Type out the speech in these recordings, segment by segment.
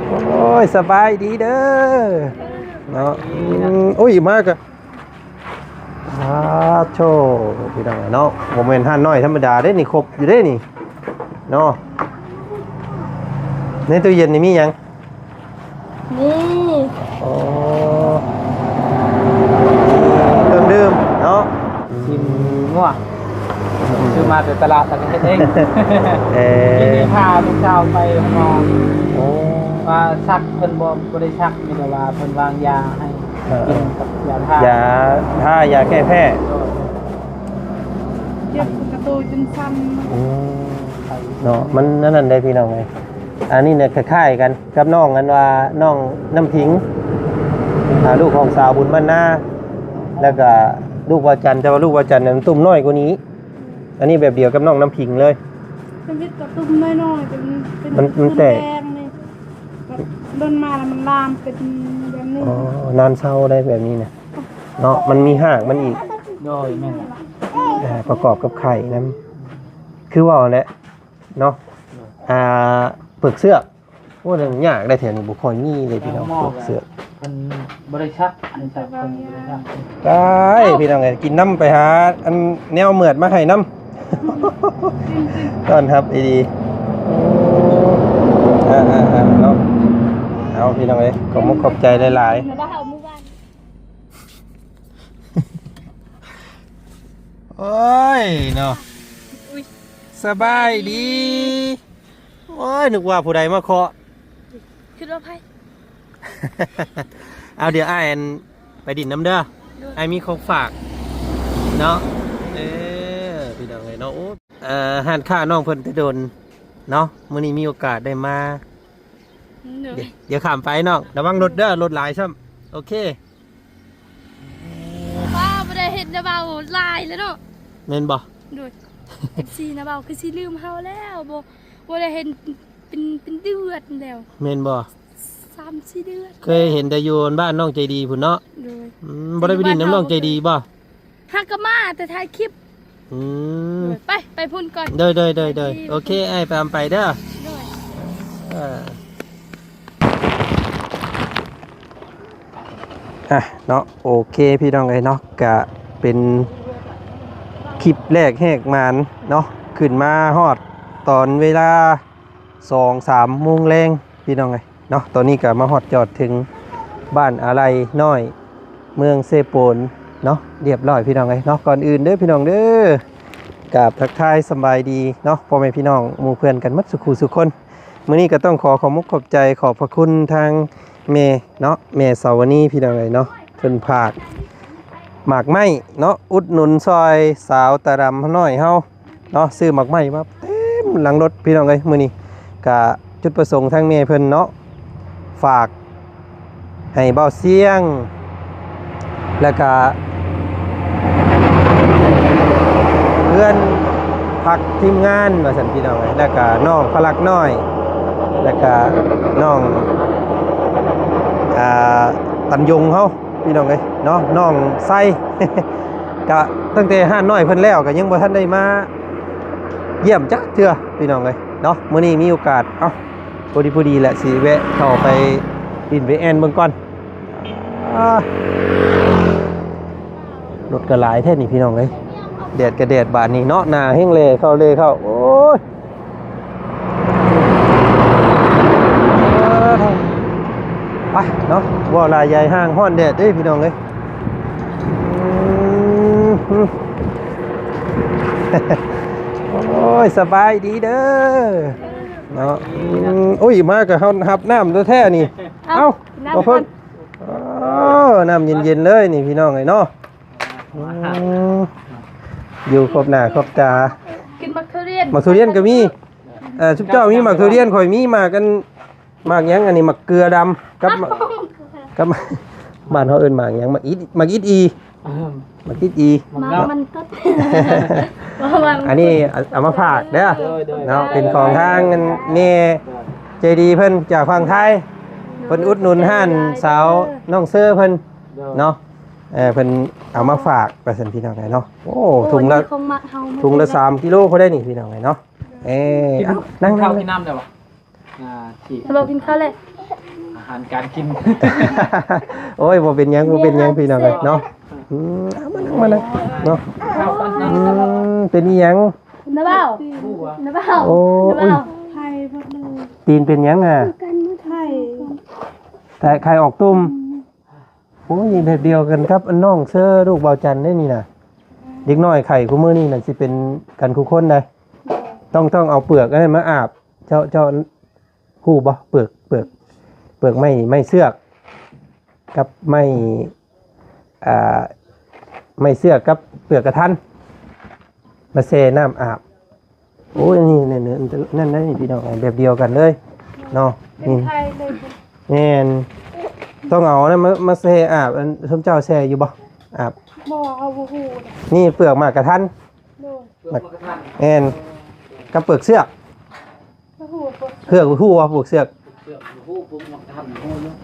ໂອ້ຍ ສະບາຍດີເດີເນາະ. ອືມ ໂອ້ຍ ມາກະ ສາທຸ ພີ່ນ້ອງເນາະ. ບໍ່ແມ່ນຮ້ານນ້ອຍທຳມະດາເດ້ນີ້ ຄົບຢູ່ເດ້ນີ້ເນາະ. ໃນຕູ້ເຢັນນີ້ມີຫຍັງ? ນີ້ ໂອ້ ເຄື່ອງດື່ມເນາະ. ຊີ້ນງົວ ຊື້ມາແຕ່ຕະຫຼາດ ແລ້ວກໍເຮັດເອງ. ເອີ ມື້ນີ້ພາລູກສາວໄປໂຮງໝໍ. ໂອ້ ວ່າສັກ ເພິ່ນບໍ່ ບໍ່ໄດ້ສັກ ມີແຕ່ວ່າເພິ່ນວາງຢາໃຫ້ ເອີ ກິນກັບຢາທາ ຢາທາ ຢາແກ້ແພ້. ໂດຍ ເຈັບກະໂຕຈົນສັ່ນ. ອືມ ເນາະ ມັນນັ້ນນັ້ນເດ້ພີ່ນ້ອງເອີຍ. ອັນນີ້ນະຄ້າຍໆກັນກັບນ້ອງ ອັນວ່ານ້ອງນ້ຳຜິງ ອ່າ ລູກຂອງສາວບຸນບ້ານນາ ແລ້ວກະລູກວາຈັນ ແຕ່ວ່າລູກວາຈັນນັ້ນຕຸ່ມນ້ອຍກວ່ານີ້. ອັນນີ້ແບບດຽວກັບນ້ອງນ້ຳຜິງເລີຍ. ເປັນເຮັດກະຕຸ່ມນ້ອຍໆ ເປັນ ເປັນ ມັນ ມັນແຕກ ດຽວນີ້ ແບບດົນມາແລ້ວມັນລາມເປັນແບບນີ້. ອໍ ນານເຊົາໄດ້ແບບນີ້ນະເນາະ. ມັນມີຮາກມັນອີກ. ໂດຍ ແມ່ນ. ອ່າ ປະກອບກັບໄຂ່ນຳ ຄືເວົ້າຫັ້ນແຫຼະເນາະ. ໂດຍ ອ່າ ເປືອກເຊືອກ. ໂອ້ ຍາກໄດ໋ ແຖວນີ້ບໍ່ຄ່ອຍມີເລີຍພີ່ນ້ອງ ເປືອກເຊືອກ. ເພິ່ນບໍ່ໄດ້ສັກ ເພິ່ນສັກ ເພິ່ນບໍ່ໄດ້ສັກ. ໄດ້ ພີ່ນ້ອງເອີຍ ກິນນ້ຳ ໄປຫາອັນແນວເໝືອດມາໃຫ້ນຳ ຕ້ອນຮັບດີໆ. ເອີໆໆ ເນາະ. ເອົາ ພີ່ນ້ອງເອີຍ ຂອບມຸກຂອບໃຈຫຼາຍໆ. ໂອ້ຍເນາະ ອຸ້ຍ ສະບາຍດີ. ໂອ້ຍ ນຶກວ່າຜູ້ໃດມາເຄາະ ຄິດວ່າໃຜ? ເອົາ ດຽວອ້າຍອັນໄປດິນນຳເດີ ໂດຍ ອ້າຍມີຂອງຝາກເນາະ. ເອີ ພີ່ນ້ອງເອີຍເນາະ. ໂອ້ ເອີ ຮ້ານຄ້ານ້ອງເພິ່ນແຕ່ດົນເນາະ ມື້ນີ້ມີໂອກາດໄດ້ມາ. ໂດຍ ດຽວຂ້າມໄປນ້ອງ ລະວັງລົດເດີ ລົດຫຼາຍຊ້ຳ. ໂອເຄ. ປ້າ ບໍ່ໄດ້ເຫັນນະເບົາຫຼາຍແລ້ວເນາະ. ແມ່ນບໍ່? ໂດຍ ເອັຟຊີ ນະເບົາຄືຊິລືມເຮົາແລ້ວ ບໍ່ ບໍ່ໄດ້ເຫັນເປັນ ເປັນເດືອນແລ້ວ. ແມ່ນບໍ່? ສາມສີ່ເດືອນ. ເຄີຍເຫັນແຕ່ຢູ່ບ້ານນ້ອງໃຈດີພຸ້ນເນາະ. ໂດຍ ອືມ ບໍ່ໄດ້ໄປຫຼິ້ນນຳນ້ອງໃຈດີບໍ່? ຫາກະມາແຕ່ຖ່າຍຄລິບ. ອືມ ໂດຍ ໄປ ໄປພຸ້ນກ່ອນ. ໂດຍໆໆໆ ໂອເຄ ອ້າຍຕາມໄປເດີ. ໂດຍ ເອີ ອ່ະເນາະ ໂອເຄ ພີ່ນ້ອງເອີຍເນາະ ກະເປັນຄລິບແລກແຫກໝານເນາະ ຂຶ້ນມາຮອດຕອນເວລາສອງສາມໂມງແລງ ພີ່ນ້ອງເອີຍເນາະ. ຕອນນີ້ກະມາຮອດຈອດເຖິງບ້ານອາໄລນ້ອຍ ເມືອງເຊໂປນເນາະ ລຽບຮ້ອຍ ພີ່ນ້ອງເອີຍເນາະ. ກ່ອນອື່ນເດີ ພີ່ນ້ອງເດີ ກາບທັກທາຍສະບາຍດີເນາະ ພໍ່ແມ່ພີ່ນ້ອງໝູ່ເພື່ອນກັນໝົດສູ່ຄູ່ສູ່ຄົນ. ມື້ນີ້ກໍຕ້ອງຂໍຂອບມຸກຂອບໃຈ ຂອບພະຄຸນທາງແມ່ເນາະ ແມ່ສາວວະນີ ພີ່ນ້ອງເອີຍເນາະ ເພິ່ນຝາກໝາກໄມ້ເນາະ ອຸດໜູນຊ່ອຍສາວຕາດຳນ້ອຍເຮົາເນາະ ຊື້ໝາກໄມ້ມາເຕັມຫຼັງລົດ ພີ່ນ້ອງເອີຍ. ມື້ນີ້ກະຈຸດປະສົງທາງແມ່ເພິ່ນເນາະ ຝາກ ໃຫ້ເບົາຊຽງ ແລ້ວກະເພື່ອນພັກທີມງານວ່າຊັ້ນ ພີ່ນ້ອງເອີຍ ແລ້ວກະນ້ອງພະລັກນ້ອຍ ແລ້ວກະນ້ອງ ອ່າ ຕັນຍົງເຮົາ ພີ່ນ້ອງເອີຍເນາະ ນ້ອງໄຊ ກະຕັ້ງແຕ່ຮ້ານນ້ອຍເພິ່ນແລ້ວ ກະຍັງບໍ່ທັນໄດ້ມາຢ້ຽມຈັກເທື່ອ ພີ່ນ້ອງເອີຍເນາະ. ມື້ນີ້ມີໂອກາດ ເອົ້າ ພໍດີ ພໍດີແຫຼະ ຊິແວະເຂົ້າໄປຫຼິ້ນໄປແອ່ນເບິ່ງກ່ອນ. ອາ ລົດກໍຫຼາຍແທ້ນີ້ ພີ່ນ້ອງເອີຍ ແດດກໍແດດບາດນີ້ເນາະ ໜ້າແຮງແລ່ເຂົ້າແລ່ເຂົ້າ ໂອ້ຍ ໄປເນາະ ເວົ້າຫຼາຍຢາຍຫ່າງ ຮ້ອນແດດເດ້ ພີ່ນ້ອງເອີຍ. ອືມ ໂອ້ຍ ສະບາຍດີເດີເນາະ. ອືມ ໂອ້ຍ ມາກໍເຮົາຮັບນ້ຳແທ້ໆນີ້ ເອົ້າ ເອົ້າ ບໍ່ເພິ່ນ ໂອ້ ນ້ຳເຢັນໆເລີຍນີ້ ພີ່ນ້ອງເອີຍເນາະ. ອືມ ຢູ່ຄົບໜ້າຄົບຕາ ກິນໝາກທຸລຽນ ໝາກທຸລຽນກໍມີ. ເອີ ຊຸມເຈົ້າມີໝາກທຸລຽນ ຂ້ອຍມີໝາກອັນ ໝາກຫຍັງອັນນີ້ ໝາກເກືອດຳກັບ ເອົ້າ ກັບ ບ້ານເຮົາເອີ້ນໝາກຫຍັງ ໝາກອິດ ໝາກອິດອີ ເອີ ໝາກອິດອີ ໝາກມັນກົດ ອັນນີ້ເອົາມາຝາກເດີ ໂດຍໆ ເນາະ ເປັນຂອງທາງອັນແມ່ໃຈດີເພິ່ນຈາກຝັ່ງໄທ ເພິ່ນອຸດໜູນຮ້ານສາວນ້ອງເຊີເພິ່ນ ໂດຍ ເນາະ. ເອີ ເພິ່ນເອົາມາຝາກວ່າຊັ້ນ ພີ່ນ້ອງເອີຍເນາະ. ໂອ້ ໂອ້ ຖົງລະ ຖົງລະສາມກິໂລພໍໄດ້ນີ້ ພີ່ນ້ອງເອີຍເນາະ. ເອີ ເອົາ ນັ່ງ ນັ່ງ ກິນນ້ຳແລ້ວບໍ່? ອ່າ ທີ່ ລະເວົ້າກິນເຂົ້າແລ້ວ ອາຫານການກິນ. ໂອ້ຍ ບໍ່ເປັນຫຍັງ ບໍ່ເປັນຫຍັງ ພີ່ນ້ອງເອີຍເນາະ. ອືມ ເອົາມານັ່ງ ມານັ່ງເນາະ. ອືມ ເປັນອີ່ຫຍັງ? ນະເວົ້າ ນະເວົ້າ. ໂອ້ຍ ນະເວົ້າ ໄຂ້ເບິດເລີຍ. ຕີນເປັນຫຍັງອະ? ໄຂ້ ໄຂ້ອອກຕຸ່ມ. ໂອ້ຍ ແບບດຽວກັນກັບອັນນ້ອງເຊີລູກບ່າວຈັນເດ້ນີ້ນະ. ເດັກນ້ອຍໄຂ້ຄູ່ມື້ນີ້ນະ ຊິເປັນກັນຄູ່ຄົນໃດ໋. ຕ້ອງ ຕ້ອງເອົາເປືອກອັນນັ້ນມາອາບ. ເຈົ້າ ເຈົ້າຮູ້ບໍ່? ເປືອກ ເປືອກ ເປືອກໄມ້ ໄມ້ເຊືອກກັບໄມ້ ອ່າ ໄມ້ເຊືອກກັບເປືອກກະທັນ ມາແຊ່ນ້ຳອາບ. ໂອ້ຍ ນີ້ ນີ້ ນີ້ ນັ້ນໄດ໋ນີ້ ພີ່ນ້ອງ ແບບດຽວກັນເລີຍເນາະ. ເປັນໄຂ້ເລີຍ. ແມ່ນ ຕ້ອງເອົານັ້ນມາ ມາແຊ່ອາບ. ອັນ ຊຸມເຈົ້າແຊ່ຢູ່ບໍ່? ອາບ ບໍ່ ເຮົາບໍ່ຮູ້ເດ້. ນີ້ເປືອກໝາກກະທັນ. ໂດຍ ເປືອກໝາກກະທັນ. ແມ່ນ ກັບເປືອກເຊືອກ. ເພື່ອຮູ້ວ່າເປືອກເຊືອກ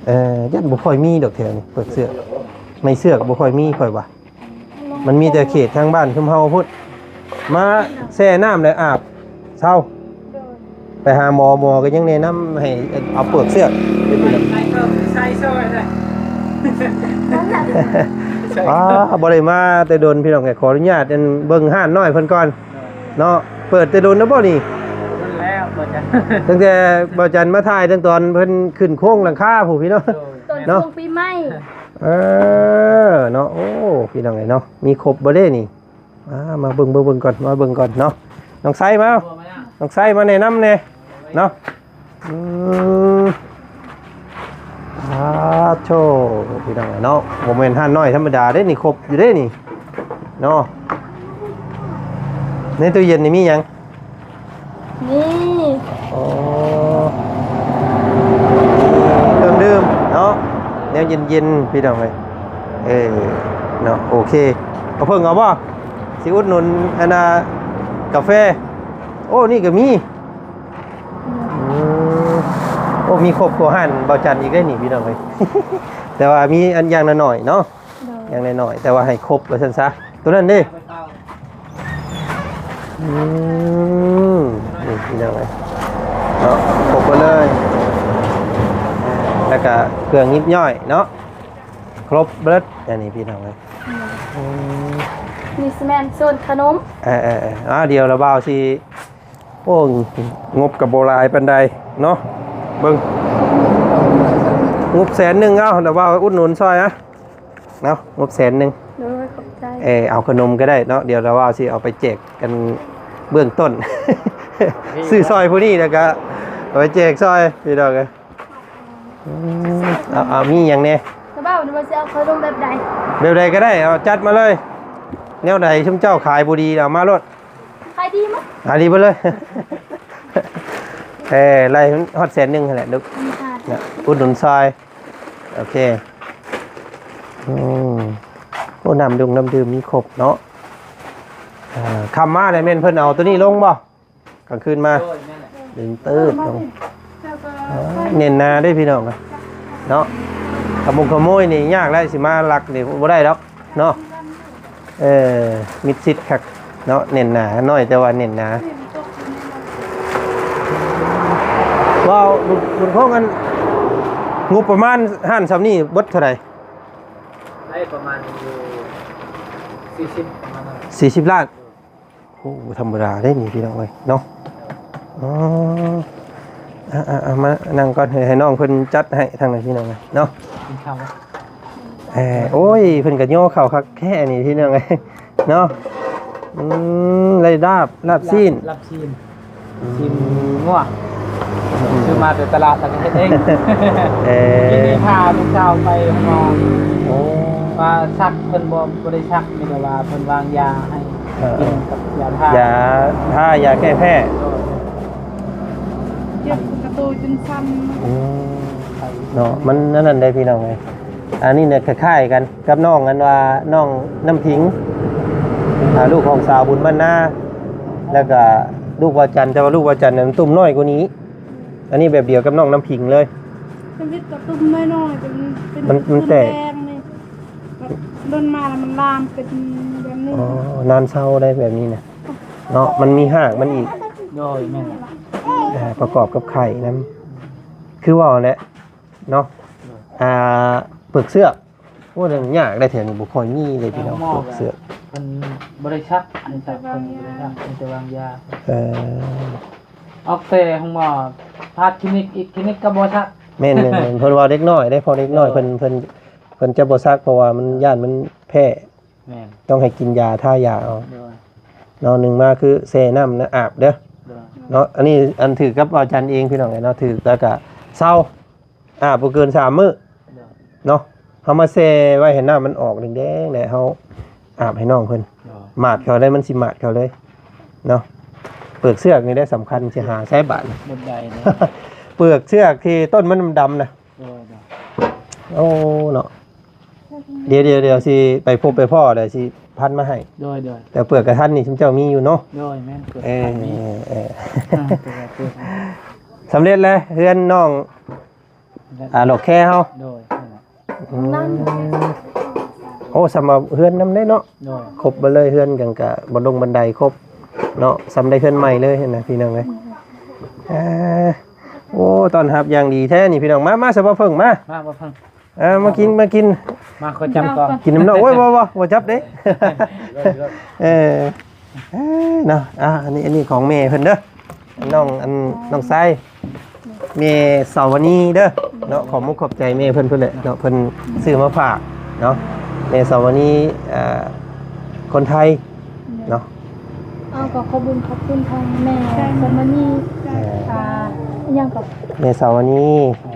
ເອີ ຢ້ານບໍ່ຄ່ອຍມີດອກແຖວນີ້ ເປືອກເຊືອກ ໄມ້ເຊືອກບໍ່ຄ່ອຍມີ ຂ້ອຍວ່າ. ມັນມີແຕ່ເຂດທາງບ້ານຊຸມເຮົາພຸ້ນ. ມາແຊ່ນ້ຳແລ້ວອາບ ເຊົາ. ໂດຍ ໄປຫາໝໍ ໝໍກໍຍັງແນະນຳໃຫ້ເອົາເປືອກເຊືອກ. ອ້າ ບໍ່ໄດ້ມາແຕ່ດົນ ພີ່ນ້ອງ. ຂໍອະນຸຍາດ ອັນ ເບິ່ງຮ້ານນ້ອຍເພິ່ນກ່ອນ. ເນາະ ເປີດແຕ່ດົນແລ້ວບໍ່ນີ້? ດົນແລ້ວ ບໍ່ຈັກ ຕັ້ງແຕ່ບ່າວຈັນມາຖ່າຍ ຕັ້ງຕອນເພິ່ນຂຶ້ນໂຄງຫຼັງຄາພຸ້ນ ພີ່ນ້ອງ. ໂດຍ ຕອນ ເນາະ ຊ່ວງປີໃໝ່. ເອີ ເນາະ ໂອ້ ພີ່ນ້ອງເອີຍເນາະ ມີຄົບບໍ່ເດ້ນີ້? ມາ ມາເບິ່ງ ເບິ່ງ ເບິ່ງກ່ອນ ມາເບິ່ງກ່ອນເນາະ. ນ້ອງໄຊມາ ນ້ອງໄຊມາແນະນຳແດ່ເນາະ. ອືມ ອາໂທ້ ພີ່ນ້ອງເນາະ ບໍ່ແມ່ນຮ້ານນ້ອຍທຳມະດາເດ້ນີ້ ຄົບຢູ່ເດ້ນີ້ເນາະ. ໃນຕູ້ເຢັນນີ້ມີຫຍັງ? ມີ ອໍ ເຄື່ອງດື່ມເນາະ ແນວເຢັນໆ ພີ່ນ້ອງເອີຍ. ເອີ ເນາະ ໂອເຄ ເອົາເພິ່ງເອົາບໍ່? ຊິອຸດໜູນອັນນ່າ ກາແຟ. ໂອ້ ນີ້ກໍມີ. ອືມ ໂອ້ ມີຄົບກວ່າຮ້ານບ່າວຈັນອີກເດ້ນີ້ ພີ່ນ້ອງເອີຍ. ແຕ່ວ່າມີອັນຢ່າງລະໜ້ອຍເນາະ. ໂດຍ ຢ່າງລະໜ້ອຍ ແຕ່ວ່າໃຫ້ຄົບວ່າຊັ້ນຊະ. ໂຕນັ້ນເດ້? ອືມ ນີ້ພີ່ນ້ອງເອີຍເນາະ ຄົບເບິດເລີຍ. ແລ້ວກະເຄື່ອງຫຍິບຍ້ອຍເນາະ ຄົບເບິດ ອັນນີ້ພີ່ນ້ອງເອີຍ. ອືມ ນີ້ຊິແມ່ນໂຊນຂະໜົມ. ເອີໆໆ ດຽວລະບ່າວຊິ ໂອ້ ງົບກໍບໍ່ຫຼາຍປານໃດເນາະ. ເບິ່ງ ງົບແສນໜຶ່ງ ເອົາ ລະບ່າວອຸດໜູນຊ່ອຍອະເນາະ ງົບແສນໜຶ່ງ. ໂດຍ ຂອບໃຈ. ເອີ ເອົາຂະໜົມກໍໄດ້ເນາະ ດຽວລະບ່າວຊິເອົາໄປແຈກກັນເບື້ອງຕົ້ນ. ຊື້ຊ່ອຍຜູ້ນີ້ ແລ້ວກໍເອົາໄປແຈກຊ່ອຍ ພີ່ນ້ອງເອີຍ. ອືມ ເອົາ ເອົາ ມີຫຍັງແດ່? ລະບ່າວວ່າຊິເອົາຂະໜົມແບບໃດ? ແບບໃດກໍໄດ້ ເອົາ ຈັດມາເລີຍ. ແນວໃດຊຸມເຈົ້າຂາຍບໍ່ດີ ເອົາມາໂລດ. ຂາຍດີໝົດ ຂາຍດີເບິດເລີຍ. ເອີ ໄລ່ຮອດແສນໜຶ່ງຫັ້ນແຫຼະລູກ ອຸດໜູນຊ່ອຍ. ໂອເຄ. ອືມ ໂອ້ ນ້ຳດົງນ້ຳດື່ມມີຄົບເນາະ. ເອີ ຄ່ຳມາແລ້ວແມ່ນເພິ່ນເອົາໂຕນີ້ລົງບໍ່? ກາງຄືນມາ ໂດຍ ແມ່ນແຫຼະ ດຶງເຕີດລົງ. ເອີ ແໜ້ນໜາເດ້ພີ່ນ້ອງເນາະ. ຂະມົງຂະໂມຍນີ້ຍາກແລ້ວ ຊິມາລັກນີ້ບໍ່ໄດ້ດອກເນາະ. ເອີ ມິດຊິດຄັກເນາະ ແໜ້ນໜາ ນ້ອຍແຕ່ວ່າແໜ້ນໜາ. ເວົ້າບຸນ ບຸນຄົງ ອັນ ງົບປະມານຮ້ານຊ່ຳນີ້ເບິດເທົ່າໃດ? ໄດ້ປະມານຢູ່ສີ່ສິບ ປະມານນັ້ນ ສີ່ສິບລ້ານ. ໂອ້ ບໍ່ທຳມະດາເດ້ນີ້ພີ່ນ້ອງເອີຍເນາະ. ອໍ ອ່າໆ ມານັ່ງກ່ອນ ໃຫ້ ໃຫ້ນ້ອງເພິ່ນຈັດໃຫ້ທາງນັ້ນພີ່ນ້ອງເອີຍເນາະ. ກິນເຂົ້າ ເອີ ໂອ້ຍ ເພິ່ນກໍຍໍເຂົ້າຄັກແທ້ນີ້ພີ່ນ້ອງເອີຍເນາະ. ອືມ ໄດ້ລາບ ລາບຊີ້ນ ລາບຊີ້ນ. ຊີ້ນງົວ ຊື້ມາແຕ່ຕະຫຼາດ ແລ້ວກໍເຮັດເອງ. ເອີ ກິນນີ້ພາລູກສາວໄປເພິ່ນວ່າ ໂອ້ ວ່າສັກ ເພິ່ນບໍ່ ບໍ່ໄດ້ສັກ ມີແຕ່ວ່າເພິ່ນວາງຢາໃຫ້ ເອີ ກິນກັບຢາທາ ຢາທາ ຢາແກ້ແພ້. ໂດຍ ເຈັບກະໂຕຈົນສັ່ນ. ອືມ ເນາະ ມັນອັນນັ້ນໄດ໋ພີ່ນ້ອງເອີຍ. ອັນນີ້ນະຄ້າຍໆກັນກັບນ້ອງ ອັນວ່ານ້ອງນ້ຳຜິງ ອ່າ ລູກຂອງສາວບຸນບ້ານນາ ແລ້ວກະລູກວາຈັນ ແຕ່ວ່າລູກວາຈັນນັ້ນຕຸ່ມນ້ອຍກວ່ານີ້. ອັນນີ້ແບບດຽວກັບນ້ອງນ້ຳຜິງເລີຍ. ທຳອິດກໍຕຸ່ມນ້ອຍໆ ເປັນ ເປັນ ມັນ ມັນແຕກ ດົນມາແລ້ວມັນລາມເປັນແບບນີ້. ອໍ ນານເຊົາໄດ໋ແບບນີ້ນະເນາະ ມັນມີຮາກມັນອີກ. ໂດຍ ແມ່ນ ເອີ ປະກອບກັບໄຂ່ນຳ. ຄືເວົ້າແຫຼະເນາະ ອ່າ ເປືອກເຊືອກ ໂອ້ ເລື່ອງຍາກໄດ໋ ແຖວນີ້ບໍ່ຄ່ອຍມີເລີຍພີ່ນ້ອງ ເປືອກເຊືອກ ເພິ່ນບໍ່ໄດ້ຊັກ ໃຫ້ຊັກ ເພິ່ນບໍ່ໄດ້ຊັກ ມີແຕ່ວາງຢາ ເອີ ອອກແຕ່ໂຮງໝໍ ພາດຄລີນິກ ອີກຄລີນິກກໍບໍ່ຊັກ ແມ່ນໆໆ ເພິ່ນວ່າເດັກນ້ອຍເດ້ ເພາະເດັກນ້ອຍ ເອີ ເພິ່ນ ເພິ່ນ ເພິ່ນຈະບໍ່ຊັກ ເພາະວ່າມັນ ຢ້ານມັນແພ້ ແມ່ນ ຕ້ອງໃຫ້ກິນຢາ ທາຢາເອົາ ໂດຍ ເນາະ ໜຶ່ງມາຄືແຊ່ນ້ຳນະອາບເດີ ໂດຍ ເນາະ ອັນນີ້ອັນຖືກກັບອາຈານເອງພີ່ນ້ອງເອີຍເນາະ ຖືກແລ້ວກະເຊົາ ອາບບໍ່ເກີນສາມມື້ ໂດຍ ເນາະ ເຮົາມາແຊ່ໄວ້ໃຫ້ນ້ຳມັນອອກແດງໆ ແລ້ວເຮົາອາບໃຫ້ນ້ອງເພິ່ນ ໂດຍ ໝາດເຂົ້າເລີຍ ມັນຊິໝາດເຂົ້າເລີຍເນາະ ເປືອກເຊືອກນີ້ແຫຼະສຳຄັນ ຊິຫາໃສບາດນີ້ ເປືອກເຊືອກທີ່ຕົ້ນມັນດຳໆນະ ໂດຍ ໂດຍ ໂອ້ ເນາະ ດຽວ ດຽວ ດຽວຊິໄປພົບໄປພໍ້ ແລ້ວຊິພັນມາໃຫ້ ໂດຍ ໂດຍ ແຕ່ເປືອກກະທັນນີ້ ຊຸມເຈົ້າມີຢູ່ເນາະ ໂດຍ ແມ່ນ ເປືອກ ເອີ ທັນນີ້ ເອີ ເອີ ເອີ ສຳເລັດແລ້ວ ເຮືອນນ້ອງ ອ່າ ດອກແຄເຮົາ ໂດຍ ນັ້ນແຫຼະ ອືມ ໂອ້ ສຳລັບເຮືອນນຳເດ້ເນາະ ໂດຍ ຄົບເບິດເລີຍ ເຮືອນກັນກະບັນດົງບັນໄດຄົບເນາະ ສ່ຳໄດ້ເຮືອນໃໝ່ເລີຍຫັ້ນນະ ພີ່ນ້ອງເອີຍ ອ່າ ໂອ້ ຕ້ອນຮັບຢ່າງດີແທ້ນີ້ພີ່ນ້ອງ ມາ ມາ ສະບ່າວເຜິ້ງ ມາ ມາ ບ່າວເຜິ້ງ ເອີ ມາກິນ ມາກິນ ມາ ຂໍຈັບກ່ອນ ກິນນຳນ້ອງ ໂອ້ຍ ບໍ່ ບໍ່ ບໍ່ຈັບເດ້ ເອີ ເອີ ເນາະ ອ່າ ອັນນີ້ ອັນນີ້ຂອງແມ່ເພິ່ນເດີ ນ້ອງ ອັນ ນ້ອງຊາຍ ແມ່ສາວະນີເດີເນາະ ຂອບມຸກຂອບໃຈແມ່ເພິ່ນພຸ້ນແຫຼະເນາະ ເພິ່ນຊື້ມາຝາກເນາະ ແມ່ສາວະນີ ເອີ ຄົນໄທເນາະ ເອົາ ກໍຂອບບຸນຂອບຄຸນທາງແມ່ສາວະນີ ເອີ ອ່າ ອີຫຍັງກໍ ແມ່ສາວະນີ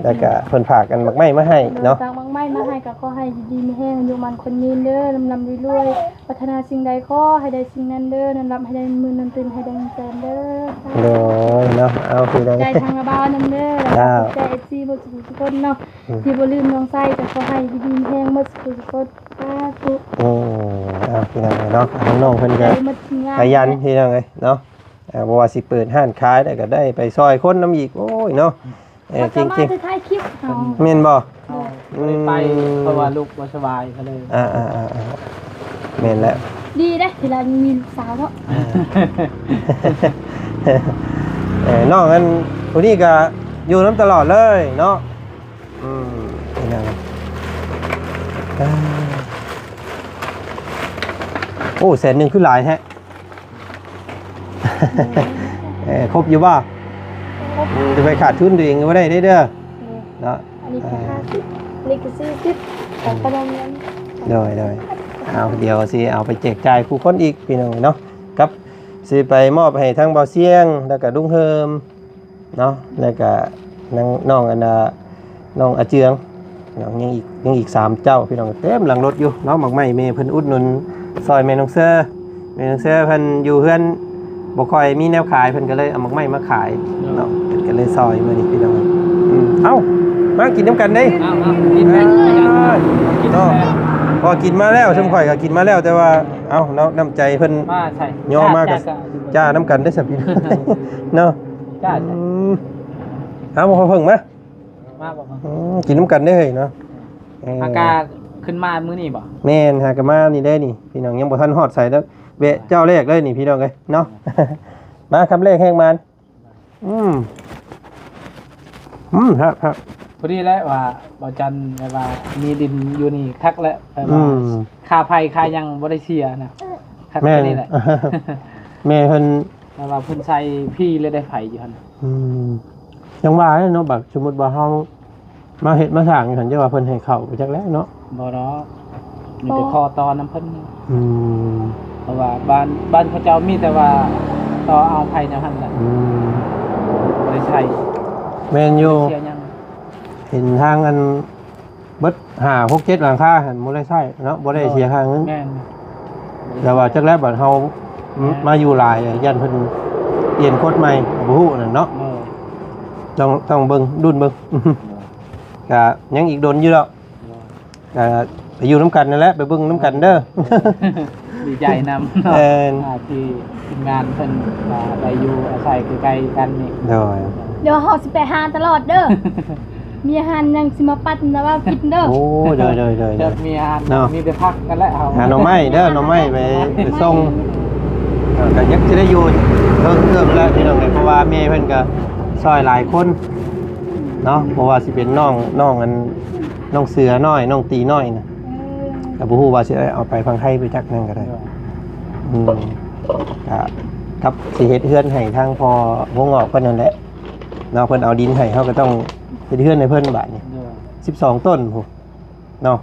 ແລ້ວກະເພິ່ນຝາກອັນໝາກໄມ້ມາໃຫ້ເນາະ ໂດຍ ຝາກໝາກໄມ້ມາໃຫ້ ກໍຂໍໃຫ້ຢູ່ດີມີແຮງ ອາຍຸໝັ້ນຂວັນຍືນເດີ ລ່ຳໆລວຍໆ ປາດຖະໜາສິ່ງໃດຂໍໃຫ້ໄດ້ສິ່ງນັ້ນເດີ ນອນຫຼັບໃຫ້ໄດ້ໝື່ນ ນອນຕື່ນໃຫ້ໄດ້ເງິນແສນເດີ ໂດຍເນາະ ເອົາຄືໄດ້ ໃຈທາງລະບ່າວນຳເດີ ເຈົ້າ ຂອບໃຈເອັຟຊີໝົດທຸກຄົນເນາະ ອືມ ທີ່ບໍ່ລືມນ້ອງໄຊ ກໍຂໍໃຫ້ຢູ່ດີມີແຮງໝົດທຸກຄົນ ສາທຸ ອືມ ເອົາ ພີ່ນ້ອງເນາະ ທາງນ້ອງເພິ່ນກໍຂະຫຍັນ ພີ່ນ້ອງເອີຍເນາະ ອ່າ ບໍ່ວ່າຊິເປີດຮ້ານຂາຍແລ້ວກໍໄດ້ໄປຊ່ອຍຄົນນຳອີກ ໂອ້ຍເນາະ ເອີ ເກັ່ງໆ ແມ່ນບໍ່? ໂດຍ ບໍ່ໄດ້ໄປ ອືມ ເພາະວ່າລູກບໍ່ສະບາຍກໍເລີຍ ອ່າໆໆ ແມ່ນແລ້ວ ດີເດ້ ທີ່ລາວມີລູກສາວເນາະ ເອີ ນ້ອງອັນຜູ້ນີ້ກໍຢູ່ນຳຕະຫຼອດເລີຍເນາະ ອືມ ເປັນຫຍັງ ເອີ ໂອ້ ແສນໜຶ່ງຄືຫຼາຍແທ້ ເອີ ຄົບຢູ່ບໍ່? ຄົບ ຈະໄປຂາດທຶນຕົວເອງບໍ່ໄດ້ເດີ ໂດຍ ເນາະ ອັນນີ້ກໍຫ້າສິບ ອັນນີ້ກໍສີ່ສິບ ຂອງຂະໜົມນັ້ນ ໂດຍ ໂດຍ ເອົາ ດຽວຊິເອົາໄປແຈກຈ່າຍຜູ້ຄົນອີກ ພີ່ນ້ອງເນາະ ກັບຊິໄປມອບໃຫ້ທາງບ່າວຊຽງ ແລ້ວກໍລຸງເຮີມ ເນາະ ແລ້ວກະນາງ ນ້ອງອັນນ່າ ນ້ອງອາເຈືອງເນາະ ຍັງອີກ ຍັງອີກສາມເຈົ້າ ພີ່ນ້ອງ ເຕັມຫຼັງລົດຢູ່ເນາະ ໝາກໄມ້ແມ່ເພິ່ນອຸດໜູນຊ່ອຍແມ່ນ້ອງເຊີ ແມ່ນ້ອງເຊີເພິ່ນຢູ່ເຮືອນບໍ່ຄ່ອຍມີແນວຂາຍ ເພິ່ນກໍເລີຍເອົາໝາກໄມ້ມາຂາຍເນາະ ເພິ່ນກໍເລີຍຊ່ອຍມື້ນີ້ ພີ່ນ້ອງ ອືມ ເອົ້າ ມາກິນນຳກັນເດ້ ເອົາ ເອົາ ກິນເນາະ ພໍກິນມາແລ້ວ ຊຸມຂ້ອຍກໍກິນມາແລ້ວ ແຕ່ວ່າ ເອົ້າ ເນາະ ນ້ຳໃຈເພິ່ນ ມາໃສ່ ຍໍມາກໍຈ້ານຳກັນເດ້ ສະພີ່ນ້ອງເນາະ ຈ້າ ອືມ ເອົາ ພໍ່ເພິ່ງມາ ມາບໍ່ ອືມ ກິນນຳກັນເດ້ເຮີ້ຍເນາະ ເອີ ຫາກະຂຶ້ນມາມື້ນີ້ບໍ່? ແມ່ນ ຫາກະມານີ້ເດ້ນີ້ ພີ່ນ້ອງ ຍັງບໍ່ທັນຮອດໃສເດີ້ ແວະເຈົ້າແລກເລີຍນີ້ ພີ່ນ້ອງເອີຍເນາະ ມາຄຳແລກແຮງມານ ອືມ ອືມ ຄັກໆ ພໍດີແຫຼະວ່າ ບໍ່ຈັນ ແບບວ່າມີດິນຢູ່ນີ້ຄັກແຫຼະ ແບບວ່າ ອືມ ຄ່າໄຟຄ່າຫຍັງບໍ່ໄດ້ເສຍນະ ຄັກ ແມ່ນ ແຕ່ນີ້ແຫຼະ ແມ່ເພິ່ນ ແຕ່ວ່າເພິ່ນໃສ່ພີແລ້ວໄດ້ໄຟຢູ່ຫັ້ນ ອືມ ຈັ່ງວ່າແຫຼະເນາະ ບັດສົມມຸດວ່າເຮົາມາເຮັດມາສ້າງຢູ່ຫັ້ນ ຈັກວ່າເພິ່ນໃຫ້ເຂົ້າໄປຈັກແຫຼະເນາະ ບໍ່ດອກ ມີແຕ່ຂໍຕໍ່ນຳເພິ່ນ ອືມ ເພາະວ່າບ້ານ ບ້ານເຂົາເຈົ້າມີແຕ່ວ່າຕໍ່ເອົາໄຟແນວຫັ້ນແຫຼະ ອືມ ບໍ່ໄດ້ໃຊ້ ແມ່ນຢູ່ ເສຍຫຍັງ ເຫັນທາງອັນ ເບິດຫ້າ ຫົກ ເຈັດ ຫຼັງຄາຫັ້ນບໍ່ໄດ້ໃຊ້ເນາະ ບໍ່ໄດ້ເສຍຄ່າເງິນ ແມ່ນ ແຕ່ວ່າຈັກແລ້ວບັດເຮົາ ແມ່ນ ມາຢູ່ຫຼາຍ ຢ້ານເພິ່ນປ່ຽນກົດໃໝ່ ບໍ່ຮູ້ນັ້ນເນາະ ເອີ ຕ້ອງ ຕ້ອງເບິ່ງ ລຸ້ນເບິ່ງ ເອີ ກະຍັງອີກດົນຢູ່ດອກ ເອີ ກະໄປຢູ່ນຳກັນນັ້ນແຫຼະ ໄປເບິ່ງນຳກັນເດີ ດີໃຈນຳເນາະ ແມ່ນ ອ່າ ທີ່ທີມງານເພິ່ນ ອ່າ ໄດ້ຢູ່ອາໄສໃກ້ໆກັນນີ້ ໂດຍ ດຽວເຮົາຊິໄປຫາຕະຫຼອດເດີ ມີອາຫານຫຍັງຊິມາປັ້ນນະວ່າກິນເດີ ໂອ້ ໂດຍໆໆ ເດີ ມີອາຫານເນາະ ມີແຕ່ຜັກກັນແຫຼະເຮົາ ຫາໜໍ່ໄມ້ເດີ ໜໍ່ໄມ້ໄປ ໄປສົ່ງ ເອີ ກໍຍັງຊິໄດ້ຢູ່ເຖິງເຕີບແຫຼະ ພີ່ນ້ອງເອີຍ ເພາະວ່າແມ່ເພິ່ນກໍຊ່ອຍຫຼາຍຄົນ ເນາະ ບໍ່ວ່າຊິເປັນນ້ອງ ນ້ອງອັນ ນ້ອງເສືອນ້ອຍ ນ້ອງຕີນ້ອຍນະ ເອີ ກໍບໍ່ຮູ້ວ່າຊິໄດ້ເອົາໄປຝັ່ງໄທໄປຈັກນັ້ນກໍໄດ້. ໂດຍ ອືມ ກະກັບຊິເຮັດເຮືອນໃຫ້ທາງພໍ່ຫົວງອກເພິ່ນນັ້ນແຫຼະເນາະ ເພິ່ນເອົາດິນໃຫ້ ເຮົາກໍຕ້ອງເຮັດເຮືອນໃຫ້ເພິ່ນບາດນີ້. ໂດຍ ສິບສອງຕົ້ນພຸ້ນເນາະ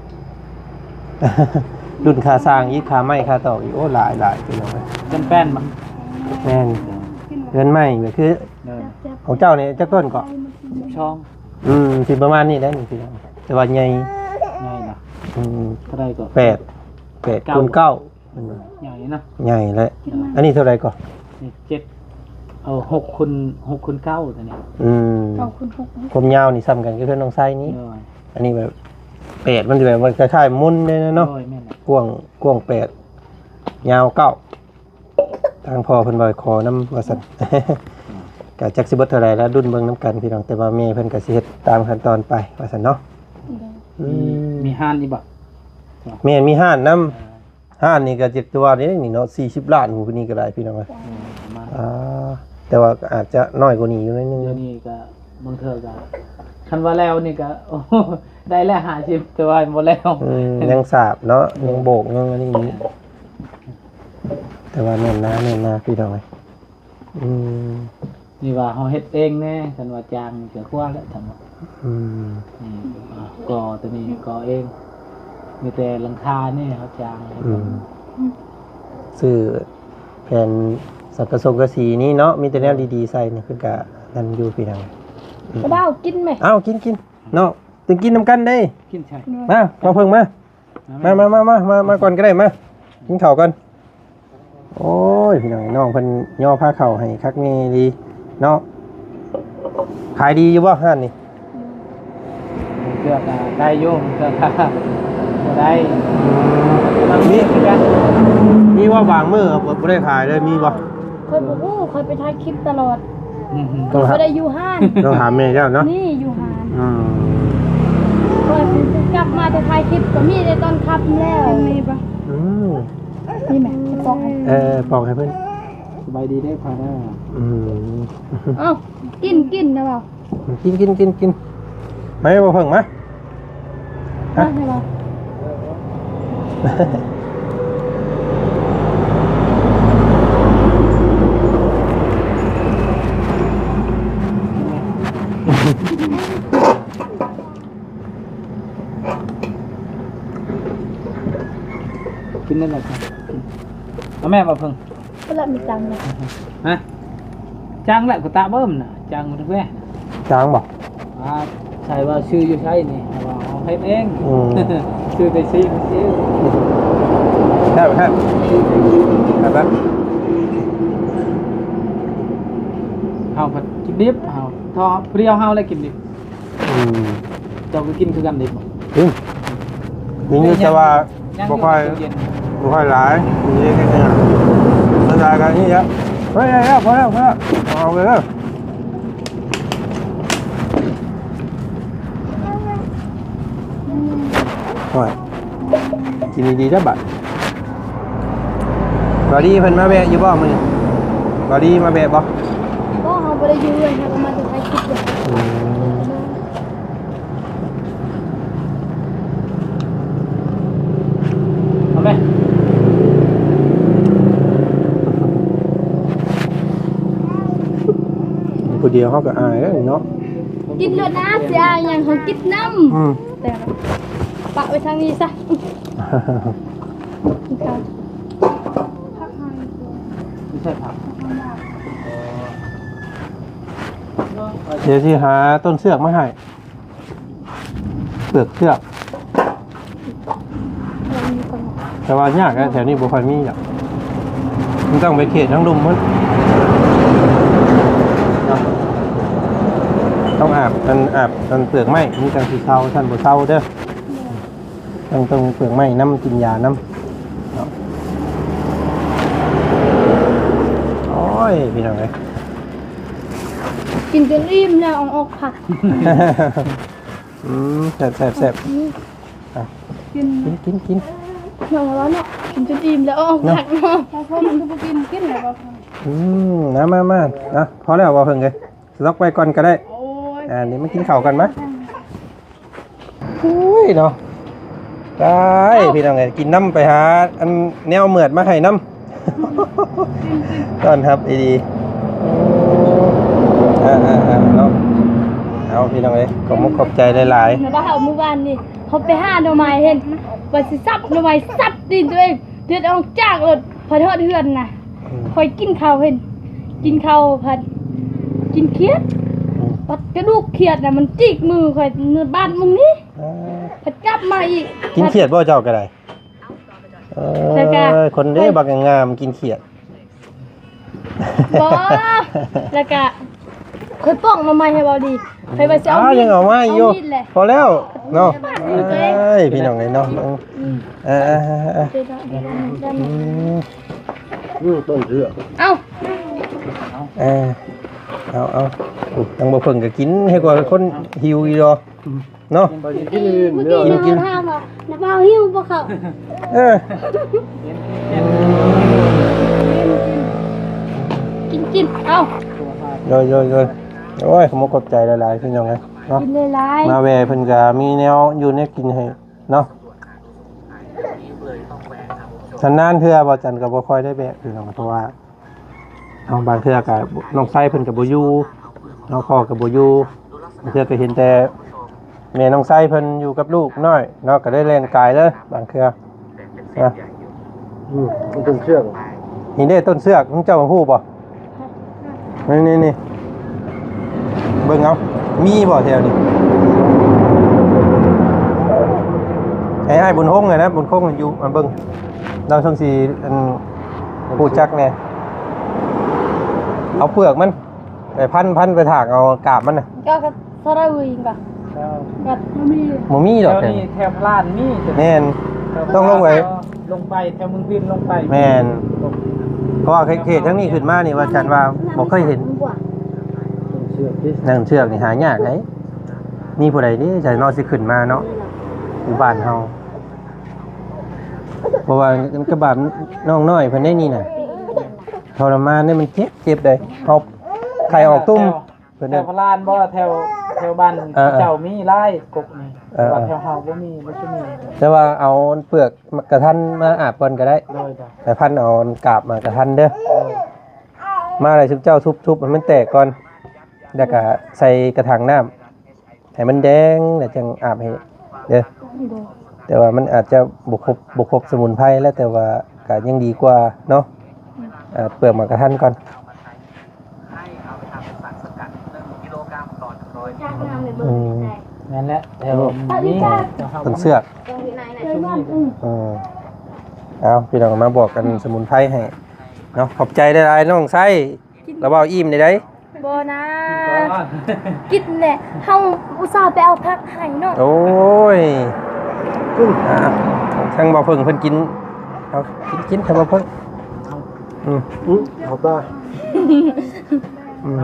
ລຸ້ນຄ່າສ້າງອີກ ຄ່າໄມ້ຄ່າຕອກອີກ ໂອ້ ຫຼາຍໆ ພີ່ນ້ອງເອີຍ. ຈຳແປ້ນບໍ່? ແມ່ນ ເຮືອນໃໝ່ກໍຄື ໂດຍ ຂອງເຈົ້ານີ້ຈັກຕົ້ນເກາະ? ສິບສອງ. ອືມ ຊິປະມານນີ້ແຫຼະນີ້ພີ່ນ້ອງ ແຕ່ວ່າໃຫຍ່ ໃຫຍ່ນະ. ອືມ ເທົ່າໃດເກາະ? ແປດ ແປດ ເກົ້າ ຄູນເກົ້າ ແມ່ນບໍ່? ໃຫຍ່ນະ ໃຫຍ່ແຫຼະ. ອັນນີ້ເທົ່າໃດເກາະ? ນີ້ເຈັດ ເອົາ ຫົກຄູນ ຫົກຄູນເກົ້າ ຕົວນີ້. ອືມ ເກົ້າຄູນຫົກ ຄວາມຍາວນີ້ສ່ຳກັນກັບເຮືອນນ້ອງໄຊນີ້. ໂດຍ ອັນນີ້ແບບ ແປດ ມັນຈະແບບ ມັນຄ້າຍໆມົນເດ້ເນາະ. ໂດຍ ແມ່ນແຫຼະ ກວ້າງ ກວ້າງແປດ ຍາວເກົ້າ. ທາງພໍ່ເພິ່ນວ່າຂໍນຳວ່າຊັ້ນ ກະຈັກຊິເບິດເທົ່າໃດລະ ລຸ້ນເບິ່ງນຳກັນພີ່ນ້ອງ ແຕ່ວ່າແມ່ເພິ່ນກະຊິເຮັດຕາມຂັ້ນຕອນໄປວ່າຊັ້ນເນາະ. ໂດຍ ອືມ ມີ ມີຮ້ານນີ້ບໍ່? ແມ່ນ ມີຮ້ານນຳ. ເອີ ຮ້ານນີ້ກະຈັກຈະວ່າໄດ້ນີ້ເນາະ ສີ່ສິບລ້ານ ຜູ້ນີ້ກໍໄດ້ພີ່ນ້ອງເອີຍ. ເອີ ປະມານ ອ່າ ແຕ່ວ່າກໍອາດຈະນ້ອຍກວ່ານີ້ຢູ່ໜ້ອຍໜຶ່ງ. ດຽວນີ້ກໍບາງເທື່ອກໍ ຄັນວ່າແລ້ວນີ້ກໍ ໂອ້ ໄດ້ແລ້ວຫ້າສິບ ແຕ່ວ່າບໍ່ແລ້ວ. ອືມ ຍັງສາບເນາະ ຍັງໂບກ ຍັງອັນນີ້ຢູ່. ແຕ່ວ່າແໜ້ນໜາ ແໜ້ນໜາພີ່ນ້ອງເອີຍ. ອືມ ນີ້ວ່າເຮົາເຮັດເອງແດ່ ຄັນວ່າຈ້າງກໍຄືແຫຼະ ທ່ານວ່າ. ອືມ ນີ້ ອ່າ ກໍ່ຕົວນີ້ກໍ່ເອງ ມີແຕ່ຫຼັງຄານີ້ເຮົາຈ້າງ. ອືມ ຊື້ແຜ່ນສັງກະສົງກະສີນີ້ເນາະ ມີແຕ່ແນວດີໆໃສ່ນີ້ ເພິ່ນກະນັ້ນຢູ່ພີ່ນ້ອງ. ອືມ ກະເບົາກິນແມະ. ເອົ້າ ກິນໆ ເນາະ ຈຶ່ງກິນນຳກັນເດ້. ກິນໃສ່ ມາ ພໍ່ເພິ່ງມາ. ມາ ມາ ມາ ມາ ມາ ມາກ່ອນກໍໄດ້ ມາ ກິນເຂົ້າກ່ອນ. ໂອ້ຍ ພີ່ນ້ອງ ນ້ອງເພິ່ນຍໍພາເຂົ້າໃຫ້ຄັກແນ່ດີເນາະ. ຂາຍດີຢູ່ບໍ່ຮ້ານນີ້? ບາງເທື່ອກໍໄດ້ຢູ່ ບາງເທື່ອກໍບໍ່ໄດ້. ອືມ ມີຄືກັນ ມີວ່າບາງມື້ບໍ່ ບໍ່ໄດ້ຂາຍເລີຍ ມີບໍ່? ຂ້ອຍບໍ່ຮູ້ ຂ້ອຍໄປຖ່າຍຄລິບຕະຫຼອດ. ອືມ ຂ້ອຍບໍ່ໄດ້ຢູ່ຮ້ານ ຕ້ອງຖາມແມ່ເຈົ້າເນາະ. ນີ້ຢູ່ຮ້ານ. ອືມ ຂ້ອຍກັບມາແຕ່ຖ່າຍຄລິບກໍມີແຕ່ຕອນຄ່ຳແລ້ວ. ມີບໍ່? ອືມ ນີ້ແມ່ ຈະປອກໃຫ້. ເອີ ປອກໃຫ້ເພິ່ນ. ສະບາຍດີເດີພາດາ. ອືມ ເອົ້າ ກິນ ກິນນະເວົ້າ. ກິນ ກິນ ກິນ ກິນ ມາ ບໍ່ເພິ່ງມາ. ຮະ? ກິນໄດ້ແລ້ວ ເອົາແມ່ບໍ່ເພິ່ງ. ເພິ່ນລະມີຕັງນະ. ຮະ? ຈ້າງແຫຼະ ກະຕະເບິ່ມນະ ຈ້າງບໍ່ໄດ້ແວະ. ຈ້າງບໍ່? ອ່າ ໃສ່ວ່າຊື້ຢູ່ໃສນີ້ ເຮົາວ່າເຮົາເຮັດເອງ. ອືມ ຊື້ໄປຊີມເອງ. ແຊບ ແຊບ ແຊບ. ເຮົາພັດກິນດິບ ເຮົາ ເທາະຜູ້ດຽວເຮົາແຫຼະກິນດິບ. ອືມ ເຈົ້າກໍກິນຄືກັນເດ້ບໍ່? ກິນ ກິນຢູ່ ແຕ່ວ່າບໍ່ຄ່ອຍ ບໍ່ຄ່ອຍຫຼາຍ ກິນເລັກໆ ນ້ອຍໆ. ສ່ວນຫຼາຍກໍນີ້ແຫຼະ. ເຮີ້ຍ ພໍແລ້ວ ພໍແລ້ວ ເອົາໄປເດີ. ໂອ້ຍ ກິນດີໆ ເດີບັດ. ບາວດີເພິ່ນມາແວະຢູ່ບໍ່ມື້ນີ້? ບາວດີມາແວະບໍ່? ບໍ່ ເຮົາບໍ່ໄດ້ຢູ່ເຮືອນ ເຮົາກໍມາແຕ່ຖ່າຍຄລິບ. ອືມ ເອົາແມ່ ຢູ່ຜູ້ດຽວເຮົາກໍອາຍແລ້ວເນາະ. ກິນໂລດນະ ຊິອາຍຫຍັງ ເຮົາກິນນຳ. ອືມ ແຕ່ປະໄວ້ທາງນີ້ຊະ. ກິນເຂົ້າ ໄປໃສ່ຜັກ. ດຽວຊິຫາຕົ້ນເຊືອກມາໃຫ້ ເປືອກເຊືອກ. ແຕ່ວ່າຍາກແຫຼະ ແຖວນີ້ບໍ່ຄ່ອຍມີດອກ. ມັນຕ້ອງໄປເຂດທາງລຸ່ມພຸ້ນ. ຕ້ອງອາບ ອັນ ອາບ ອັນ ເປືອກໄມ້ ມັນຈັ່ງຊິເຊົາ ຊັ້ນບໍ່ເຊົາເດີ. ຕ້ອງ ຕ້ອງເປືອກໄມ້ນຳ ກິນຢານຳເນາະ. ໂອ້ຍ ພີ່ນ້ອງເອີຍ ກິນຈົນອີ່ມແລ້ວ ເອົາອອກຜັກ. ອືມ ແຊບໆໆ. ອືມ ອ່ະ ກິນ ກິນ ກິນ ເນາະ ເນາະ ກິນຈົນອີ່ມແລ້ວ ເອົາອອກຜັກເນາະ. ເນາະ ເຮົາ ເຮົາ ເຮົາຄືບໍ່ກິນ ກິນແລ້ວບໍ່? ອືມ ມາ ມາ ມາ ອ່ະ ພໍແລ້ວ ບໍ່ເພິ່ງເອີຍ. ສະຕັອກໄວ້ກ່ອນກໍໄດ້. ໂອ້ຍ ອ່າ ນີ້ມາກິນເຂົ້າກັນມາ. ໂອ້ຍເນາະ ຕາຍ ເອົ້າ ພີ່ນ້ອງເອີຍ ກິນນ້ຳໄປຫາອັນແນວເໝືອດມາໃຫ້ນຳ ຕ້ອນຮັບດີໆ ເອີ ເນາະ ເອົາ ພີ່ນ້ອງເອີຍ ຂອບມຸກຂອບໃຈຫຼາຍໆ. ແລ້ວວ່າເຮົາມື້ວານນີ້ ເຮົາໄປຫາໜໍ່ໄມ້ເຫັນ ວ່າຊິສັບໜໍ່ໄມ້ ສັບຕີນຕົວເອງ ເລືອດອອກຈາກລົດ ພໍຮອດເຮືອນນະ ອືມ ຂ້ອຍກິນເຂົ້າເຫັນ ກິນເຂົ້າພັດກິນຂຽດ ອືມ ພັດກະດູກຂຽດນະ ມັນຈິກມືຂ້ອຍບາດມື້ນີ້ ອ່າ ພັດກັບມາອີກ. ກິນຂຽດບໍ່ເຈົ້າກໍໄດ້? ເອີ ແລ້ວກະ ຄົນເດ້ ຂ້ອຍ ບັກງາມກິນຂຽດ ບໍ່ ແລ້ວກະຂ້ອຍປອກໜໍ່ໄມ້ໃຫ້ເວົ້າດີ ຂ້ອຍວ່າຊິເອົາ ອ້າວ ມີດ ຍັງເອົາມາອີກຢູ່ ເອົາມີດແຫຼະ ພໍແລ້ວເນາະ. ເອີຍ ພີ່ນ້ອງເອີຍເນາະ ອືມ ເອີ ເອີ ເອີ ອືມ ອືມ ຕົ້ນເຊືອກ ເອົ້າ ເອີ ເອົາ ເອົາ ໂອ້ ທາງບໍ່ເພິ່ງກໍກິນ ໃຫ້ກວ່າຄົນຫິວອີກດອກ. ເນາະ ກິນ ກິນ ກິນ ກິນ ຖາມວ່າ ນ້າບ່າວຫິວບໍ່ເຂົ້າ? ເອີ ກິນ ກິນ ເອົ້າ ໂດຍ ໂດຍ ໂດຍ ໂອ້ຍ ຂອບໃຈຫຼາຍໆ ພີ່ນ້ອງເອີຍເນາະ ກິນຫຼາຍໆ ມາແວ່ເພິ່ນກະມີແນວຢູ່ແນວກິນໃຫ້ເນາະ ນານໆເທື່ອ ບໍ່ຈັນກໍບໍ່ຄ່ອຍໄດ້ແວະ ພີ່ນ້ອງ ເພາະວ່າ ເນາະ ບາງເທື່ອກະນ້ອງໄຊເພິ່ນກະບໍ່ຢູ່ເນາະ ພໍ່ກະບໍ່ຢູ່ ບາງເທື່ອກະເຫັນແຕ່ແມ່ນ້ອງໄຊເພິ່ນຢູ່ກັບລູກນ້ອຍເນາະ ກະໄດ້ແລ່ນກາຍເລີຍບາງເທື່ອນະ. ອືມ ຕົ້ນເຊືອກ ນີ້ເດ້ຕົ້ນເຊືອກ ເຈົ້າຮູ້ບໍ່? ນີ້ໆໆ ເບິ່ງເອົາ ມີບໍ່ແຖວນີ້? ໃຫ້ອ້າຍບຸນຮົງຫັ້ນນະ ບຸນຄົງຢູ່ ມາເບິ່ງ ລາວຊ່ອງຊິ ອັນ ຮູ້ຈັກແດ່ ເອົາເປືອກມັນໄປພັນ ພັນໄປຖາກເອົາກາບມັນນະ ກໍ ກໍສະລະວຶຍກໍ ກໍບໍ່ມີ ບໍ່ມີດອກ ແຖວນີ້ ແຖວພະລານມີ ແມ່ນ ແຖວພະລານ ຕ້ອງລົງໄປ ລົງໄປແຖວເມືອງພິນລົງໄປ ແມ່ນ ເພາະວ່າເຂດທາງນີ້ຂຶ້ນມານີ້ ວ່າຈັນວ່າບໍ່ເຄີຍເຫັນ ເຊືອກນີ້ຫາຍາກເດ້ ມີຜູ້ໃດເດ້ ຈະເນາະ ຊິຂຶ້ນມາເນາະ ຢູ່ບ້ານເຮົາ. ເພາະວ່າມັນກະບາບນ້ອງນ້ອຍເພິ່ນໄດ໋ນີ້ນະ ທໍລະມານເດ້ ມັນເຈັບ ເຈັບໄດ໋ ເຮົາໄຂ່ອອກຕຸ່ມ ແຖວ ເພິ່ນ ແຖວພະລານບໍ່ ແຖວ ແຖວບ້ານ ເອີ ເຈົ້າມີຫຼາຍກົກນີ້ ເອີ ແຕ່ວ່າແຖວເຮົາບໍ່ມີ ບໍ່ຊິມີ ແຕ່ວ່າເອົາເປືອກໝາກກະທັນມາອາບກ່ອນກະໄດ້ ໂດຍ ໂດຍ ໄປພັນເອົາກາບໝາກກະທັນເດີ ໂດຍ ມາແລ້ວຊຸມເຈົ້າທຸບໆ ໃຫ້ມັນແຕກກ່ອນ ແລ້ວກະໃສ່ກະຖັງນ້ຳ ໃຫ້ມັນແດງແລ້ວຈັ່ງອາບໃຫ້ເດີ ແຕ່ວ່າມັນອາດຈະບໍ່ຄົບ ບໍ່ຄົບສະໝຸນໄພແຫຼະ ແຕ່ວ່າກະຍັງດີກວ່າເນາະ ອາ ເປືອກໝາກກະທັນກ່ອນ ອືມ ແມ່ນແຫຼະ ແຖວນີ້ ຕົ້ນເຊືອກ ເອີ ເອົາ ພີ່ນ້ອງມາບອກກັນສະໝຸນໄພໃຫ້ເນາະ ຂອບໃຈຫຼາຍໆ ນ້ອງໄຊ ລະເວົ້າອີ່ມໄດ້ໃດ ບໍ່ນາ ກິນແຫຼະ ເຮົາອຸດສ່າໄປເອົາຜັກໃຫ້ເນາະ ໂອ້ຍ ອືມ ອ່າ ທາງບ່າວເພິ່ງເພິ່ນກິນ ເອົາ ກິນ ກິນ ທາງບ່າວເພິ່ງ ອືມ ອືມ ເອົາຕາ ອືມ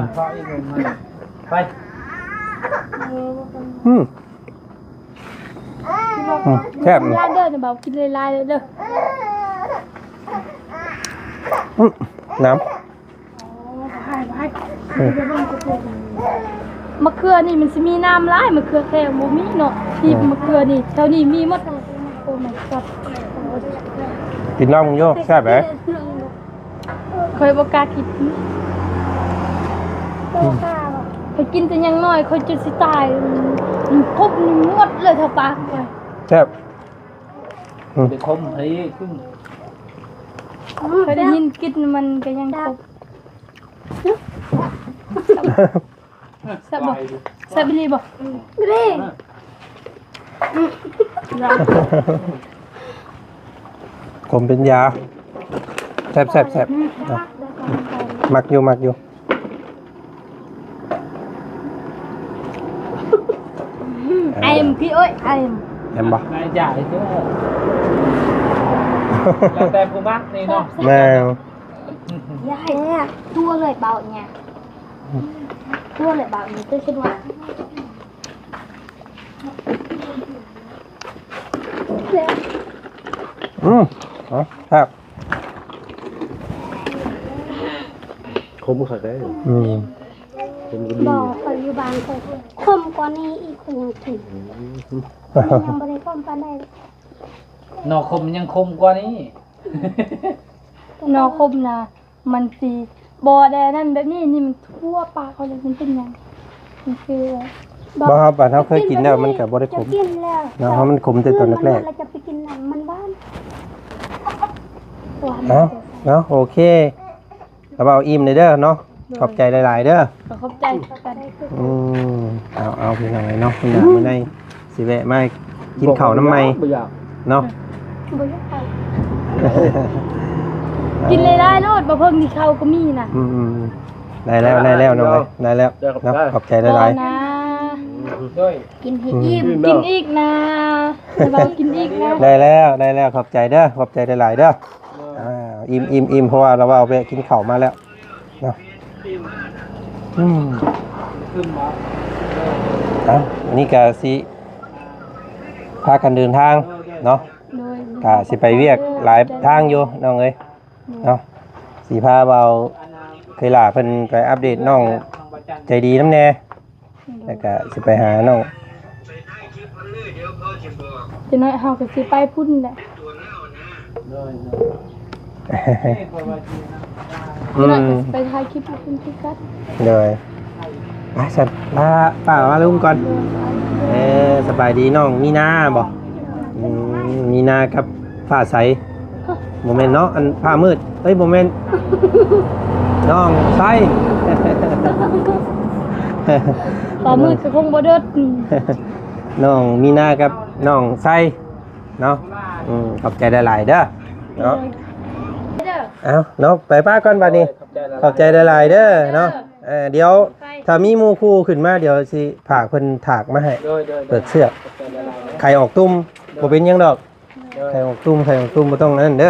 ໄປ ອືມ ອືມ ແຊບ ກິນຫຼາຍເດີ ບ່າວກິນຫຼາຍໆເດີ ອືມ ນ້ຳ ມະເຂືອນີ້ມັນຊິມີນ້ຳຫຼາຍ ມະເຂືອແຂງບໍ່ມີເນາະ ທີ່ມະເຂືອນີ້ ແຖວນີ້ມີໝົດ ໂອ້ my god ກິນລອງເບິ່ງຢູ່ ແຊບເດ້ ຂ້ອຍບໍ່ກ້າກິນ ຂ້ອຍກິນແຕ່ຍັງນ້ອຍ ຂ້ອຍຈົນຊິຕາຍ ຄົບນີ້ໝົດເລີຍເທົ່າປາກຂ້ອຍ ແຊບ ອືມ ໄປຄົມໃຫ້ຂຶ້ນ ຂ້ອຍໄດ້ຍິນກິ່ນມັນກະຍັງຄົບ ແຊບບໍ່? ແຊບອີ່ຫຼີບໍ່? ດີ ຂົມເປັນຢາ ແຊບໆໆ ອືມ ມັກຢູ່ ມັກຢູ່ ອືມ ໄອເອັມ ພີ່ເອີຍ ໄອເອັມ ແອມບໍ່? ນາຍຈ່າຍເດີ ແລ້ວແຕ່ຜູ້ມັກນີ້ເນາະ ແມ່ນ ຢ່າໃຫ້ຕົວເລີຍເບົາເນຍ ຕົວເລີຍເບົານີ້ ຕົວຊິວ່າ ອືມ ເອົາ ແຊບ ຄົມຄັກເດ້ ອືມ. ບໍ່ ຂ້ອຍຢູ່ບ້ານຂ້ອຍຂົມກວ່ານີ້ອີກ ຂ້ອຍຍັງກິນ. ອືມ ມັນຍັງບໍ່ໄດ້ຂົມປານໃດ. ໜໍ່ຂົມມັນຍັງຂົມກວ່ານີ້. ໜໍ່ຂົມນະ ມັນຊິບໍ່ໄດ້ອັນນັ້ນແບບນີ້ ນີ້ມັນທົ່ວປາກເຂົາເລີຍ. ມັນເປັນຫຍັງ? ມັນຄື ບໍ່ ເຮົາ ບາດເຮົາເຄີຍກິນແລ້ວ ມັນກໍບໍ່ໄດ້ຂົມ ຈະກິນແລ້ວ ເນາະ ເຮົາມັນຂົມແຕ່ຕອນແລກໆ ແລ້ວຈະໄປກິນນ້ຳມັນຫວານ. ເອົາ ເນາະ ໂອເຄ ລະເວົ້າອີ່ມເດີເນາະ. ໂດຍ ຂອບໃຈຫຼາຍໆເດີ. ກໍຂອບໃຈ ຂອບໃຈ. ອືມ ເອົາ ເອົາ ພີ່ນ້ອງເອີຍເນາະ ມື້ໜ້າມື້ໃນຊິແວະມາກິນເຂົ້ານຳໃໝ່ ບໍ່ຢາກ ເນາະ ບໍ່ຢາກ. ກິນຫຼາຍໆໂລດ ບໍ່ເພິ່ງນີ້ເຂົ້າກໍມີນະ. ອືມໆ ໄດ້ແລ້ວ ໄດ້ແລ້ວນ້ອງເອີຍ ໄດ້ແລ້ວເນາະ. ຂອບໃຈຫຼາຍໆ ກິນໃຫ້ອີ່ມ ກິນອີກນະ ລະເວົ້າກິນອີກນະ. ໄດ້ແລ້ວ ໄດ້ແລ້ວ ຂອບໃຈເດີ ຂອບໃຈຫຼາຍໆເດີ. ອ່າ ອີ່ມໆໆ ເພາະວ່າລະເວົ້າແວະກິນເຂົ້າມາແລ້ວເນາະ. ອືມ ເອົ້າ ອັນນີ້ກະຊິພາກັນເດີນທາງເນາະ. ໂດຍ ກະຊິໄປວຽກຫຼາຍທາງຢູ່ນ້ອງເອີຍ ໂດຍ ເນາະ. ຊິພາບ່າວເຄີຍຫຼ້າເພິ່ນໄປອັບເດດນ້ອງໃຈດີນຳແດ່. ແລ້ວກະຊິໄປຫານ້ອງ ຈັກໜ້ອຍເຮົາກໍຊິໄປພຸ້ນແຫຼະ. ໂດຍ ໂດຍ ອືມ ຈັກໜ້ອຍກໍຊິໄປຖ່າຍຄລິບຢູ່ພຸ້ນຄືກັນ. ໂດຍ ໄປຊັ້ນ ປ້າ ປ້າມາລຸມກ່ອນ. ໂດຍ ເອີ ສະບາຍດີ ນ້ອງມີນາບໍ? ອືມ ມີນາກັບຟ້າໃສ. ບໍ່ແມ່ນເນາະ ອັນຟ້າມືດ ເອີຍ ບໍ່ແມ່ນ ນ້ອງໃສ. ຟ້າມືດກໍຄົງບໍ່ເດີດ. ນ້ອງມີນາກັບນ້ອງໄຊເນາະ. ອືມ ຂອບໃຈຫຼາຍໆເດີເນາະ. ເອົາເນາະ ໄປປ້າກ່ອນບາດນີ້. ຂອບໃຈຫຼາຍໆເດີເນາະ. ເອີ ດຽວຖ້າມີໝູ່ຄູ່ຂຶ້ນມາ ດຽວຊິຝາກເພິ່ນຖາກມາໃຫ້. ໂດຍ ໂດຍ ໂດຍ ເປີກເຊືອກ ຂອບໃຈຫຼາຍໆເດີ. ໄຂ່ອອກຕຸ່ມ ບໍ່ເປັນຫຍັງດອກ. ໂດຍ ໄຂ່ອອກຕຸ່ມ ໄຂ່ອອກຕຸ່ມ ບໍ່ຕ້ອງນັ້ນເດີ.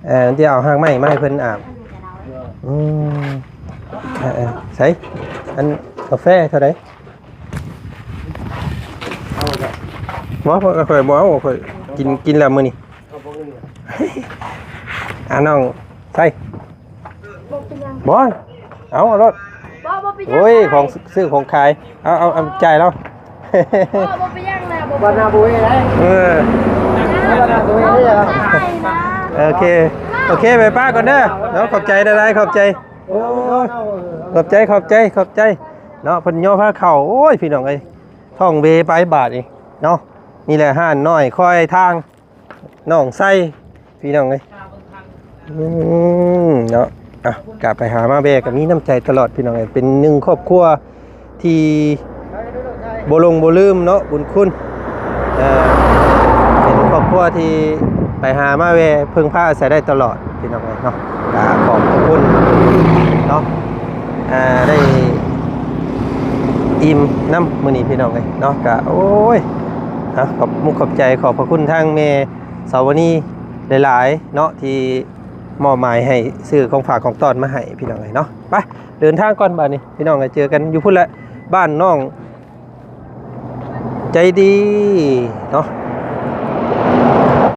ເອີ ມັນຈະເອົາຮາກໄມ້ມາໃຫ້ເພິ່ນອາບ. ໂດຍ ອືມ ເອີ ເອີ ໃສ ອັນກາແຟເທົ່າໃດ? ເອົາບໍ່? ບໍ່ ຂ້ອຍບໍ່ເອົາ ຂ້ອຍກິນ ກິນແລ້ວມື້ນີ້. ອ່າ ນ້ອງໃສ ບໍ່ເປັນຫຍັງ ບໍ່ ເອົາ ເອົາໂລດ. ບໍ່ ບໍ່ເປັນຫຍັງ. ໂອ້ຍ ຂອງຊື້ຂອງຂາຍ ເອົາ ເອົາ ເອົາຈ່າຍລາວ. ບໍ່ ບໍ່ເປັນຫຍັງນະ ບໍ່ ບໍ່ໜ້າບໍ່ເຮັດໄດ້. ເອີ ບໍ່ໜ້າບໍ່ເຮັດໄດ້. ໂອເຄ ໂອເຄ ໄປປ້າກ່ອນເດີເນາະ. ຂອບໃຈຫຼາຍໆ ຂອບໃຈ. ໂອ້ຍ ຂອບໃຈ ຂອບໃຈ ຂອບໃຈເນາະ. ເພິ່ນຍໍພາເຂົ້າ ໂອ້ຍ ພີ່ນ້ອງເອີຍ ທ້ອງເວໄປບາດນີ້ເນາະ. ນີ້ແຫຼະຮ້ານນ້ອຍຄອຍທາງ ນ້ອງໄຊ ພີ່ນ້ອງເອີຍ. ອືມ ເນາະ ອ່ະ ກະໄປຫາມາແວ່ກໍມີນ້ຳໃຈຕະຫຼອດ ພີ່ນ້ອງເອີຍ. ເປັນໜຶ່ງຄອບຄົວທີ່ບໍ່ຫຼົງບໍ່ລືມເນາະບຸນຄຸນ. ເອີ ເປັນຄອບຄົວທີ່ໄປຫາມາແວ່ເພິ່ງພາອາໄສໄດ້ຕະຫຼອດ ພີ່ນ້ອງເອີຍເນາະ. ກະຂອບພະຄຸນເນາະ ອ່າ ໄດ້ອີ່ມນຳມື້ນີ້ ພີ່ນ້ອງເອີຍເນາະ. ກະ ໂອ້ຍ ອ່ະ ຂອບມຸກຂອບໃຈ ຂອບພະຄຸນທາງແມ່ ສາວວະນີ ຫຼາຍໆເນາະ ທີ່ມອບໝາຍໃຫ້ຊື້ຂອງຝາກຂອງຕ້ອນມາໃຫ້ ພີ່ນ້ອງເອີຍເນາະ. ໄປ ເດີນທາງກ່ອນບາດນີ້ ພີ່ນ້ອງເອີຍ. ເຈີກັນຢູ່ພຸ້ນແຫຼະ ບ້ານນ້ອງໃຈດີເນາະ.